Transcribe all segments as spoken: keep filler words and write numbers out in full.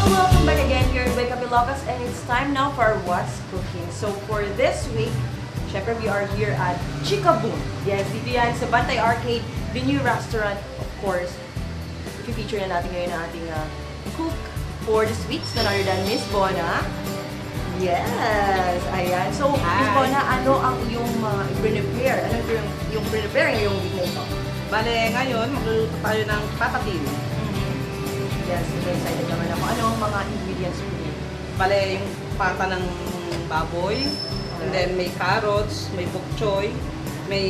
Welcome back again here at Wake Up Ilocos, and it's time now for our What's Cooking. So for this week, syempre we are here at Chikabun. Yes, dito yan sa Bantay Arcade, the new restaurant, of course. I-feature na natin ngayon ang ating ah, cook for the sweets, none other than Miss Bona. Yes, ayan. So, Miss Hi. Bona, ano ang iyong mga i-prepare? Ano yung, yung prepare ngayong week na ito? Bale, ngayon, magluluto tayo ng patatim. Mhm. Yes, super excited naman ako. Ano ang mga ingredients mo? Bale, yung pata ng baboy, and then may carrots, may bok choy, may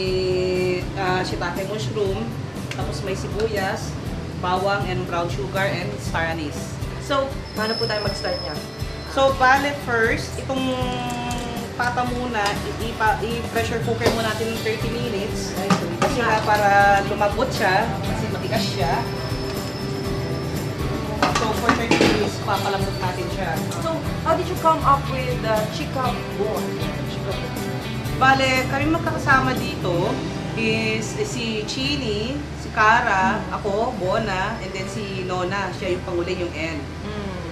ah, shiitake mushroom, tapos may sibuyas, bawang, and brown sugar, and star anise. So, paano po tayo mag-start niya? So, bale first, itong pata muna, i- ipa- i-pressure cooker muna natin ng thirty minutes. Ay, so, Kasi nga para lumambot siya, kasi matigas siya. So, for thirty minutes, papalambot natin siya. So, how did you come up with uh, Chikabon? Chikabon. Bale, kami magkakasama dito is si Chini, si Cara, ako, Bona, and then si Nona, siya yung panguli, yung N. Mm.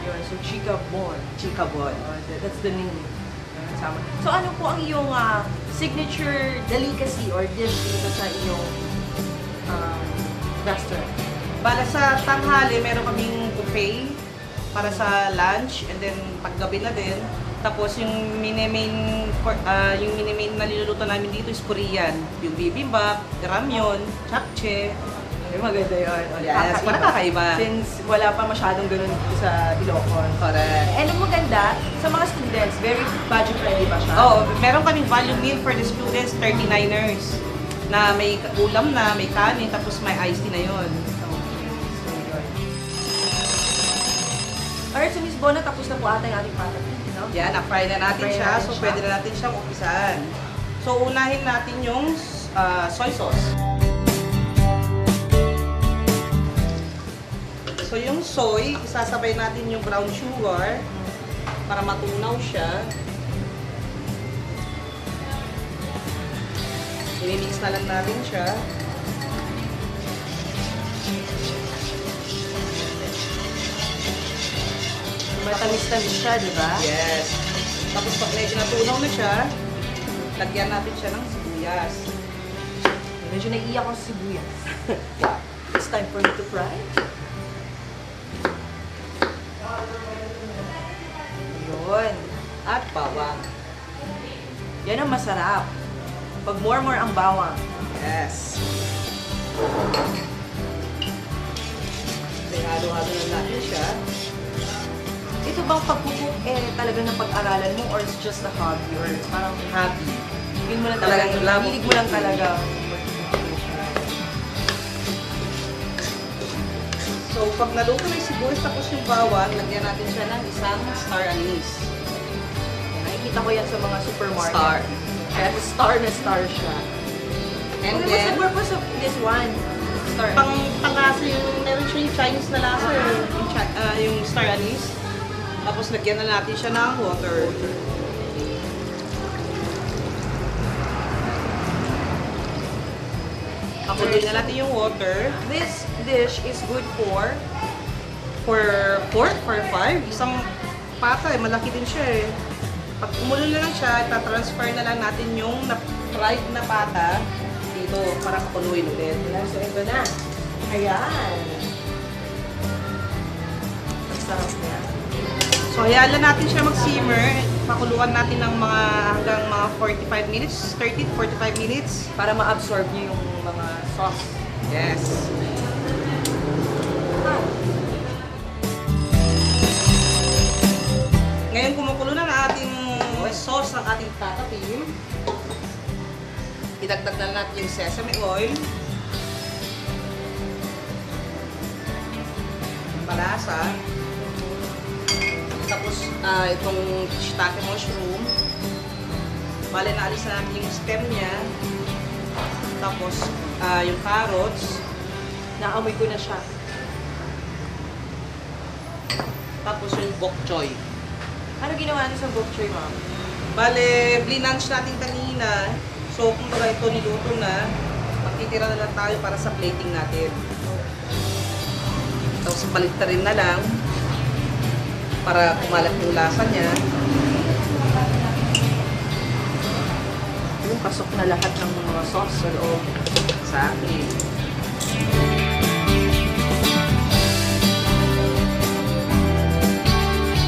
Yun, so Chikabon. Chikabon. Oh, that- that's the name. Sama. So ano po ang iyong ah, signature delicacy or dish dito sa iyong ah, restaurant? Bale, sa tanghali, meron kaming buffet para sa lunch, and then paggabi na din. Tapos yung mini-main, for- ah, yung mini-main na niluluto namin dito is Korean. Yung bibimbap, ramyeon, japchae. Ay, maganda yun. O, Yes, kakaiba. Para kakaiba. Since wala pa masyadong ganun dito sa Ilocos. Correct. And ang maganda, sa mga students, very budget friendly ba siya? Oo, meron kaming value meal for the students, thirty-niners, na may ulam na, may kanin, tapos may iced tea na yon. Okay. So, yun. Alright, so Miss Bona, tapos na po ata yung ating patatim, no? Yan, na-fry na natin Fry siya, natin so siya. Pwede na natin siyang umpisahan. So, unahin natin yung ah, soy sauce. So, yung soy, isasabay natin yung brown sugar para matunaw siya. I-mix na lang natin siya. Matamis-tamis siya, di ba? Yes. Tapos pag medyo natunaw na siya, lagyan natin siya ng sibuyas. Medyo naiiyak ang sibuyas. It's time for me to fry. Yun. At bawang. Yan ang masarap. Pag more-more ang bawang. Yes. Halo-halo na natin siya. Ito bang pagkukuk eh talaga napag-aralan mo or it's just a hobby or parang Hobby. Yun mo lang talaga, Talagang love of hilig mo lang cooking. Talaga. So, pag naluto na yung sibuyas tapos yung bawang, lagyan natin siya ng isang star anise. Yan, nakikita ko yan sa mga supermarket. Star. Kaya star na star siya. And What was then, the purpose of this one? Star pang anise. Panglasa yung, meron siya yung Chinese na lasa eh. Yung, Chi- ah, yung star anise. Tapos lagyan na natin siya ng water. Pakuloy na natin yung water. This dish is good for For four, for five, isang pata eh, malaki din siya eh. Pag kumulo na lang siya, ita-transfer na lang natin yung na-, fried na pata dito para pakuloyin ulit. Ayan, so ito na. Ayan. Ang sarap niya. So, hayaan lang natin siya mag-simmer. Pakuluan natin ng mga hanggang mga forty-five minutes, thirty to forty-five minutes. Para ma-absorb niya yung mga sauce. Yes. Ngayon, kumukulo na ang ating sauce ng ating pata, team. Idagdag na natin yung sesame oil. Palasa. Tapos, ah, itong shiitake mushroom. Bale, naalis na natin yung stem niya. Tapos, ah, yung carrots. Naamoy ko na siya. Tapos yung bok choy. Ano ginawa niyo sa bok choy, ma'am? Bale, blinange natin kanina. So, kumbaga ito niluto na. Magtitira na lang tayo para sa plating natin. Tapos baliktarin na lang. Para kumalat yung lasa niya. Yung pasok na lahat ng mga sauce sa loob. Sa akin.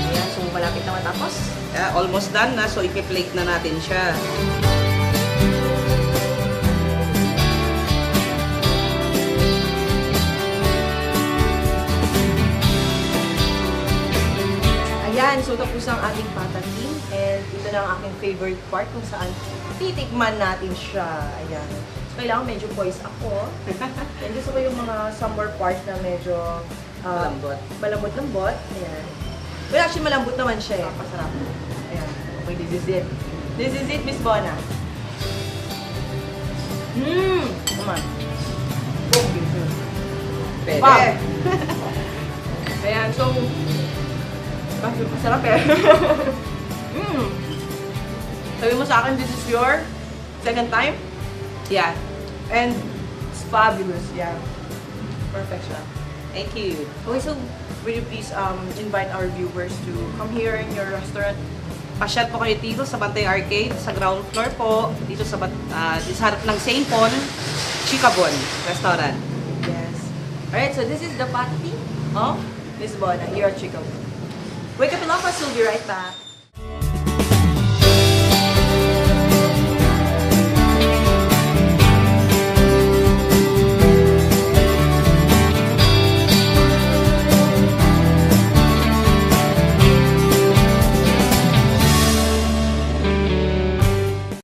Ayan, so malapit na matapos. Yeah, almost done na, so ipi-plate na natin siya. Ayan, so tapos ang ating patatim and ito na ang aking favorite part kung saan titikman natin siya. Ayan. So, kailangan medyo poise ako. And gusto ko yung mga somewhere part na medyo, ah, malambot-lambot. Ayan. Well, actually, malambot naman siya eh. Masarap. Ayan. Okay, this is it. This is it, Miss Bona. Mm! Come on. Boom! Pwede. Wow! Ayan, so, mas-, masarap eh. Mm! Sabi mo sa akin, this is your second time? Yeah. And it's fabulous, yeah. Perfect siya. Thank you. Okay, so will you please, um, invite our viewers to come here in your restaurant? Pasyat po kayo dito sa Bantay Arcade, sa ground floor po, dito sa Bat-, ah, dito sa harap ng Saint Paul, Chikabon Restaurant. Yes. Alright, so this is the patty of Miss Bona here at Chikabon. Wake up and love us, we'll be right back.